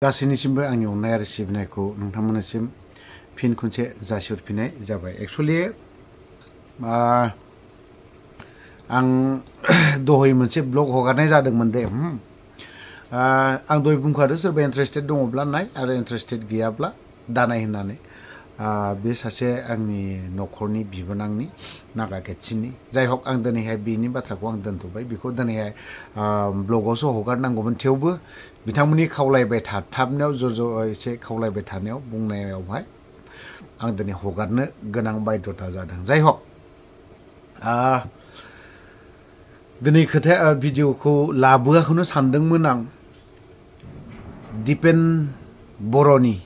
गासैनिसिमबो आंनि अननाय आरो सिबिनायखौ नोंथांमोननिसिम फिन खनसे जासिहरफिननाय जाबाय। एक्चुअली आं दहाय मोनसे ब्लग हगारनाय जादोंमोन दे। आं दहाय बुंखादों सोरबा इन्टारेस्टेड दङब्ला नाय आरो इन्टारेस्टेड गैयाब्ला दानाय होननानै। बे सासे आंनि न'खरनि बिबोनांनि नागा गेटसिनि। जाय हक आं दिनैहाय बेनि बाथ्राखौ आं दोनथ'बाय। बेखौ दिनैहाय ब्लगावसो हगारनांगौमोन, थेवबो बिथांमोननि खावलायबाय थाथाबनायाव एसे खावलायबाय थानायाव बुंनायावहाय आं दिनै हगारनो गोनां बाध्यता जादों। जाय हक दिनै खोथाया भिडिअखौ लाबोआखौनो सानदोंमोन आं। दिपेन बर'नि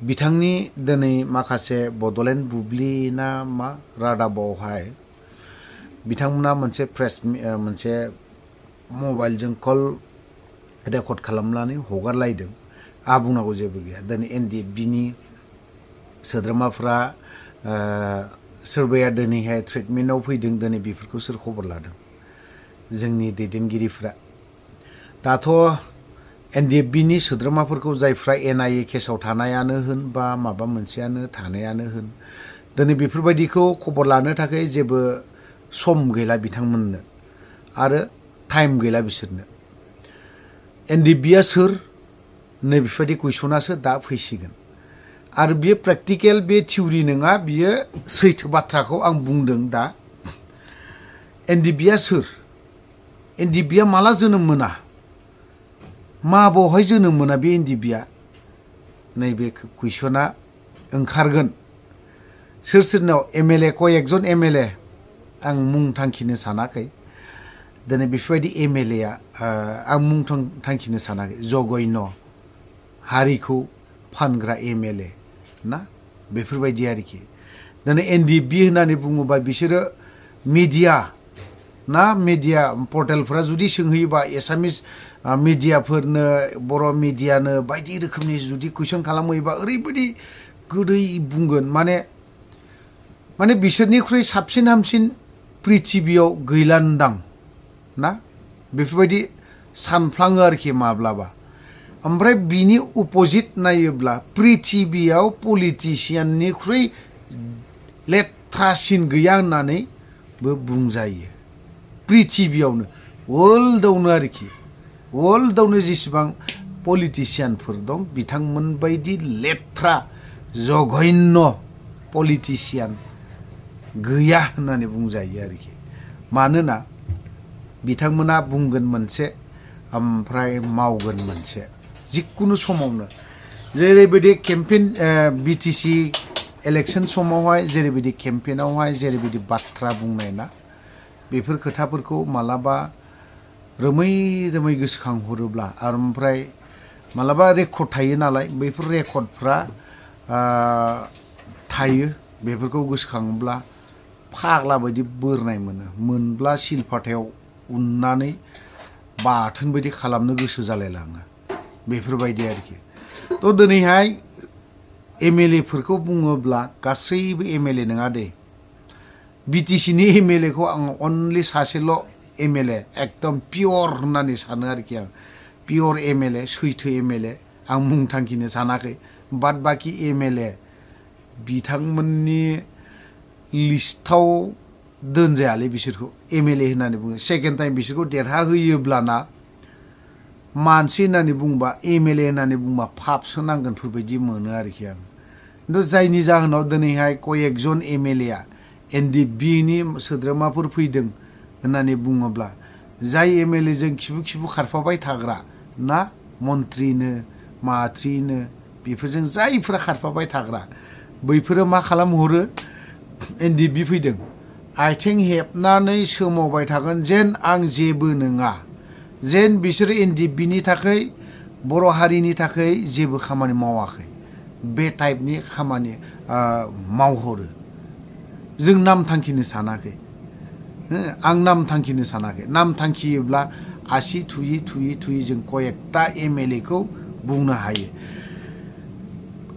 बिथांनि दिनै माखासे बड'लेण्ड बुब्लि ना मा रादाबावहाय बिथांमोना मोनसे मबाइलजों कल रेकर्ड खालामनानै हगारलायदों। बुंनांगौ जेबो गैया। दिनै NDFBनि सोद्रोमाफ्रा सोरबाया दिनैहाय ट्रिटमेन्टआव फैदों। दिनै बेफोरखौ सोर खबर लादों? जोंनि दैदेनगिरिफ्रा। दाथ' NDFBनि सोद्रोमाफोरखौ जायफ्रा NIA केसाव थानायानो होन बा माबा मोनसेयानो थानायानो होन, दिनै बेफोरबायदिखौ खबर लानो थाखाय जेबो सम गैला बिथांमोननो आरो टाइम गैला बिसोरनो। NDFBया सोर? नै बेफोरबायदि कुइसनासो दा फैसिगोन। आरो बियो प्रेक्टिकेल, बे थिउरि नङा, बियो सैथो बाथ्राखौ आं बुंदों दा। NDFBया सोर? NDFBया माला जोनोम मोना? माबावहाय जोनोम मोना बे NDFBया? नैबे कुइसना ओंखारगोन। सोर सोरनाव MLA, कयेकजन MLA, आं मुं थांखिनो सानाखै। दिनै बेफोरबायदि MLAया आं मुं थांखिनो सानाखै। जघन्य हारिखौ फानग्रा MLA ना, बेफोरबायदि आरोखि। दिनै NDFB होननानै बुङोबा बिसोरो मिडिया ना, मिडिया पर्टेलफोरा जुदि सोंहैयोबा एसामिस मिडियाफोरनो, बर' मिडियानो बायदि रोखोमनि जुदि कुइसन खालामहैयोबा ओरैबायदि गोदै बुंगोन, माने बिसोरनिख्रुइ साबसिन हामसिन प्रिथिबियाव गैलान्दां ना, बेफोरबायदि सानफ्लाङो आरोखि माब्लाबा। ओमफ्राय बिनि अपोजिट नायोब्ला प्रिथिबियाव पलिटिसियाननिख्रुइ लेथ्रासिन गैया होननानैबो बुंजायो। प्रिथिबियावनो, वर्ल्डआवनो आरोखि, वर्ल्डआवनो जेसेबां पलिटिसियानफोर दं बिथांमोन बायदि लेथ्रा जघन्य पलिटिसियान गैया होननानै बुंजायो आरोखि। मानोना बिथांमोना बुंगोन मोनसे ओमफ्राय मावगोन मोनसे, जिखुनु समावनो। जेरैबायदि केम्पेन BTC इलेक्सन समावहाय जेरैबायदि केम्पेनावहाय जेरैबायदि बाथ्रा बुंनाय ना, बेफोर खोथाफोरखौ मालाबा रोमै रोमै गोसोखांहरोब्ला, ओमफ्राय मालाबा रेकर्ड थायो नालाय, बैफोर रेकर्डफ्रा थायो। बेफोरखौ गोसोखाङोब्ला फाग्ला बायदि बोरनाय मोनब्ला सिलपाथायाव उननानै बाथोन बायदि खालामनो गोसो जालायलाङो, बेफोरबायदि आरोखि। थ' दिनैहाय MLAफोरखौ बुङोब्ला गासैबो MLA नङा दे। BTCनि MLAखौ आं अनलि सासेल' MLA एकदम पियर होननानै सानो आरोखि आं। पियर MLA, सैथो MLA, आं मुं थांखिनो सानाखै। बाद बाखि MLA बिथांमोननि लिस्टाव दोनजायालै बिसोरखौ MLA होननानै बुङो। सेकेन्ड टाइम बिसोरखौ देरहाहोयोब्लाना मानसि होननानै बुंबा, MLA होननानै बुंबा फापसो नांगोनफोरबायदि मोनो आरोखि आं। खिन्थु जायनि जाहोनाव दिनैहाय कयेकजन MLAया NDFBनि सोद्रोमाफोर फैदों होननानै बुङोब्ला, जाय MLAजों खिबु खारफाबाय थाग्रा ना, मन्थ्रिनो माथ्रिनो, बेफोरजों जायफोरा खारफाबाय थाग्रा, बैफोरो मा खालामहरो? NDFB फैदों, आथिं हेबनानै सोमावबाय थागोन जेन आं जेबो नङा, जेन बिसोरो NDFBनि थाखाय, बर' हारिनि थाखाय जेबो खामानि मावाखै, बे टाइपनि खामानि मावहरो। जों नाम थांखिनो सानाखै, आं नाम थांखिनो सानाखै। नाम थांखियोब्ला आसि थुयै जों कयेकटा MLAखौ बुंनो हायो।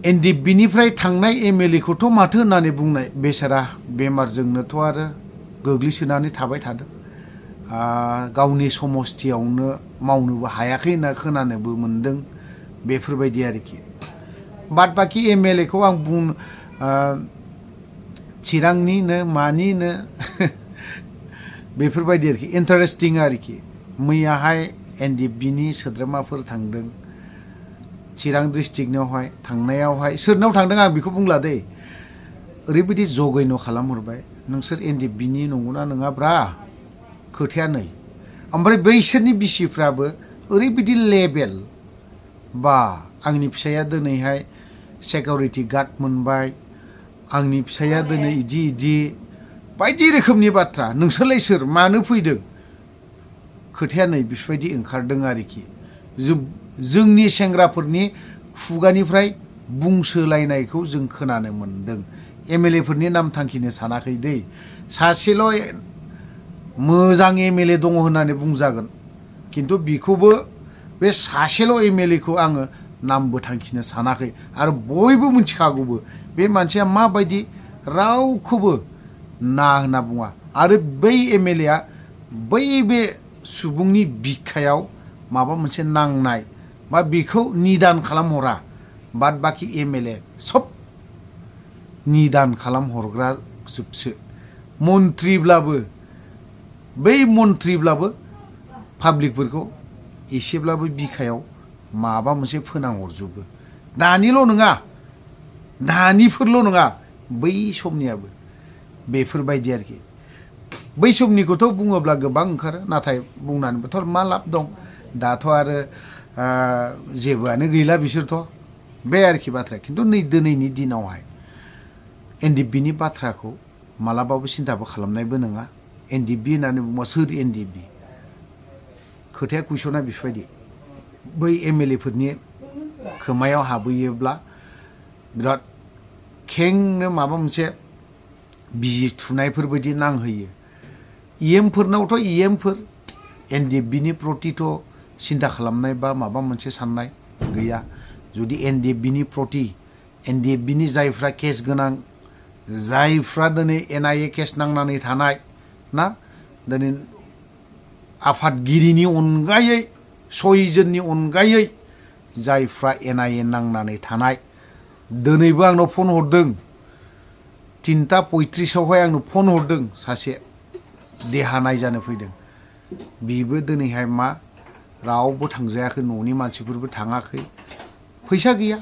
NDFBनिफ्राय थांनाय MLAखौथ' माथो होननानै बुंनाय, बेसारा बेमारजोंनोथ' आरो गोग्लैसोनानै थाबाय थादों। गावनि समस्थियावनो मावनोबो हायाखै होनना खोनानोबो मोनदों। बेफोरबायदि आरोखि बाद बाखि एमएलए खौ आं चिरांनिनो मानिनो बेफोरबायदि आरोखि इन्टारेस्टिं आरोखि मैयाहाय NDFB नि सोद्रोमाफोर थांदों चिरां डिस्ट्रिक्टनियावहाय थांनायावहाय सोरनाव थांदों आं बेखौ बुंला दै ओरैबायदि जगैन' खालामहरबाय नोंसोर NDFB नि नंगौना नङाब्रा खोथाया नै ओमफ्राय बैसोरनि बिसिफ्राबो ओरैबायदि लेभेल बा आंनि फिसाया दिनैहाय सिकिउरिटि गार्ड मोनबाय आंनि फिसाया दिनै इदि बायदि रोखोमनि बाथ्रा नोंसोरलाय सोर मानो फैदों खोथाया नै बेफोरबायदि ओंखारदों आरोखि जोंनि सेंग्राफोरनि खुगानिफ्राय बुंसोलायनायखौ जों खोनानो मोनदों एमएलए फोरनि नाम थांखिनो सानाखै दै सासेल' मोजां एमएलए दङ होननानै बुंजागोन किन्तु बेखौबो बे सासेल' एमएलए खौ आङो नामबो थांखिनो सानाखै आरो बयबो मिथिखागौबो बे मानसिया माबायदि रावखौबो ना होनना बुङा आरो बै एमएलए आ बै बे सुबुंनि बिखायाव माबा मोनसे नांनाय बा बेखौ निदान खालामहरा बाद बाखि एमएलए सब निदान खालामहरग्रा जोबसो मन्थ्रिब्लाबो बै मन्थ्रिब्लाबो पाब्लिकफोरखौ एसेब्लाबो बिखायाव माबा मोनसे फोनांहरजोबो दानिल' नङा दानिफोरल' नङा बै समनियाबो बेफोरबायदि आरोखि बै समनिखौथ' बुङोब्ला गोबां ओंखारो नाथाय बुंनानैबोथ' मा लाब दं दाथ' आरो जेबोआनो गैला बिसोरथ' बे आरोखि बाथ्राया खिन्थु नै दिनैनि दिनावहाय NDFB नि बाथ्राखौ मालाबाबो सिन्थाबो खालामनायबो नङा NDFB होननानै बुङोबा सोर NDFB खोथाया कुइसना बेफोरबायदि बै एमएलए फोरनि खोमायाव हाबहैयोब्ला बिराद खेंनो माबा मोनसे बिजि थुनायफोरबायदि नांहोयो फोरनावथ' फोर NDFB नि प्रतिथ' सिन्था खालामनाय बा माबा मोनसे साननाय गैया जुदि NDFB नि प्रति NDFB नि जायफ्रा केस गोनां जायफ्रा दिनै NIA केस नांनानै थानाय ना दिनै आफादगिरिनि अनगायै सयजननि अनगायै जायफ्रा NIA नांनानै थानाय दिनैबो आंनाव फन हरदों 3:35 आंनो फन हरदों सासे देहा नायजानो फैदों बेबो दिनैहाय मा रावबो थांजायाखै न'नि मानसिफोरबो थाङाखै फैसा गैया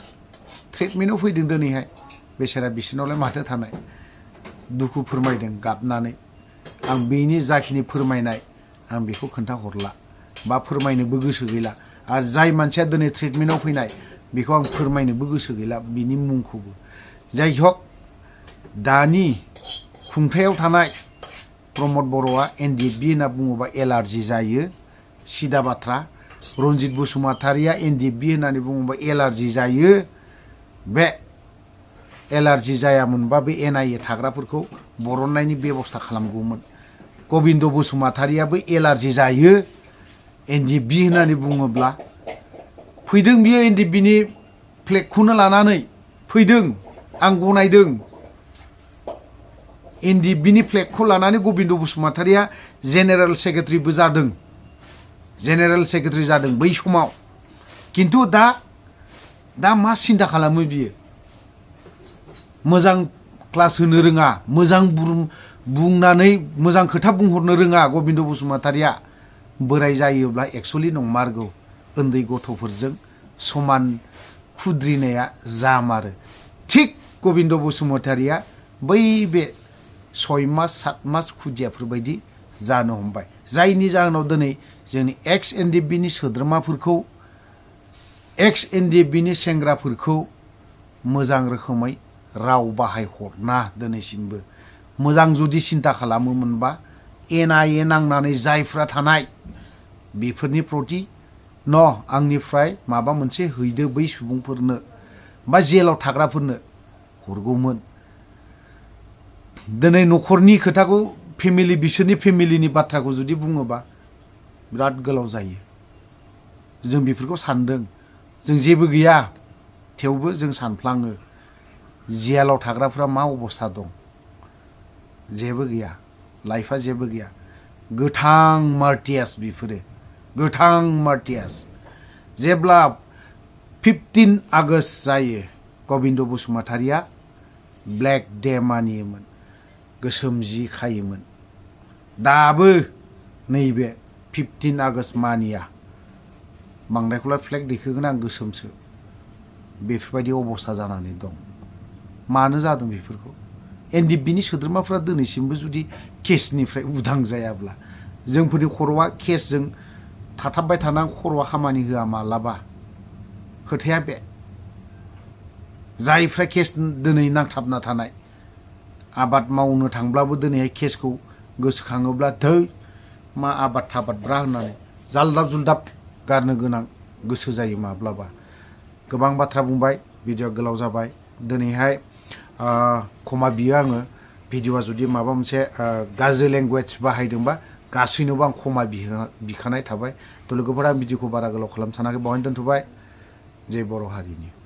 ट्रिटमेन्टआव फैदों दिनैहाय बेसारा बिसिनावलाय माथो थानाय दुखु फोरमायदों गाबनानै आं बेनि जाखिनि फोरमायनाय आं बेखौ खोन्थाहरला बा फोरमायनोबो गोसो गैला आरो जाय मानसिया दिनै ट्रिटमेन्टआव फैनाय बेखौ आं फोरमायनोबो गोसो गैला बिनि मुंखौबो जाय हक दानि खुंथायाव थानाय प्रमद बर'आ NDFB होनना बुङोबा एलार्जि जायो सिदा बाथ्रा रन्जित बसुमतारिया NDFB होननानै बुङोबा एलार्जि जायो बे एलार्जि जायामोनबा बे NIA थाग्राफोरखौ बरननायनि बेबस्था खालामगौमोन गबिन्द बसुमतारियाबो एलार्जि जायो NDFB होननानै बुङोब्ला फैदों बियो NDFB नि फ्लेगखौनो लानानै फैदों आं गनायदों NDFB नि फ्लेगखौ लानानै गबिन्द बसुमतारिया जेनेरेल सेक्रेटारिबो जादों जेनेरेल सेक्रेटारि जादों बै समाव किन्तु दा मा सिन्था खालामो बियो मोजां क्लास होनो रोङा मोजां बुंनानै मोजां खोथा बुंहरनो रोङा गबिन्द बसुमतारिया बोराय जायोब्ला एक्चुअलि नंमारगौ उन्दै गथ'फोरजों समान खुद्रिनाया जामारो थिक गबिन्द बसुमतारिया बै बे 6 मास 7 मास खुदियाफोरबायदि जानो हमबाय जायनि जाहोनाव दिनै जोंनि एक्स NDFB नि सोद्रोमाफोरखौ एक्स NDFB नि सेंग्राफोरखौ मोजां रोखोमै राव बाहायहरना दिनैसिमबो मोजां जुदि सिन्था खालामोमोनबा NIA नांनानै जायफ्रा थानाय बेफोरनि प्रति न आंनिफ्राय माबा मोनसे हैदो बै सुबुंफोरनो बा जेलाव थाग्राफोरनो हरगौमोन दिनै न'खरनि खोथाखौ फेमिलि बिसोरनि फेमिलिनि बाथ्राखौ जुदि बुङोबा बिराद गोलाव जायो जों बेफोरखौ सानदों जों जेबो गैया थेवबो जों सानफ्लाङो जेलाव थाग्राफोरा मा अबस्था दं जेबो गैया लाइफआ जेबो गैया गोथां मार्टियास बेफोरो गोथां मार्टियास जेब्ला 15 आगष्ट जायो गबिन्द बसुमतारिया ब्लेक डे मानियोमोन, गोसोम जि खायोमोन। दाबो नैबे 15 आगष्ट मानिया, बांद्रायखौला फ्लेग दैखोगोन आं गोसोमसो, बेफोरबायदि अबस्था जानानै दं। मानो जादों बेफोरखौ? एनडिएफबिनि सोद्रोमाफ्रा दिनैसिमबो जुदि केसनिफ्राय उदां जायाब्ला, जोंफोरनि खर'आ केसजों थाथाबबाय थाना खर'आ खामानि होआ मालाबा। खोथाया बे जायफ्रा केस दिनै नांथाबना थानाय, आबाद मावनो थांब्लाबो दिनैहाय केसखौ गोसोखाङोब्ला धै मा आबाद थाबादब्रा होननानै जालदाब जुलदाब गारनो गोनां गोसो जायो माब्लाबा। गोबां बाथ्रा बुंबाय, भिडिअ गोलाव जाबाय। दिनैहाय क्षमा बियो आङो, भिडिअआ जुदि माबा मोनसे गाज्रि लेंगुवेज बाहायदोंबा गासैनोबो आं क्षमा बिखानाय थाबाय। थ' लोगोफोरा भिडिअखौ बारा गोलाव खालामनो सानाखै, बावहायनो दोनथ'बाय। जय बर' हारिनि।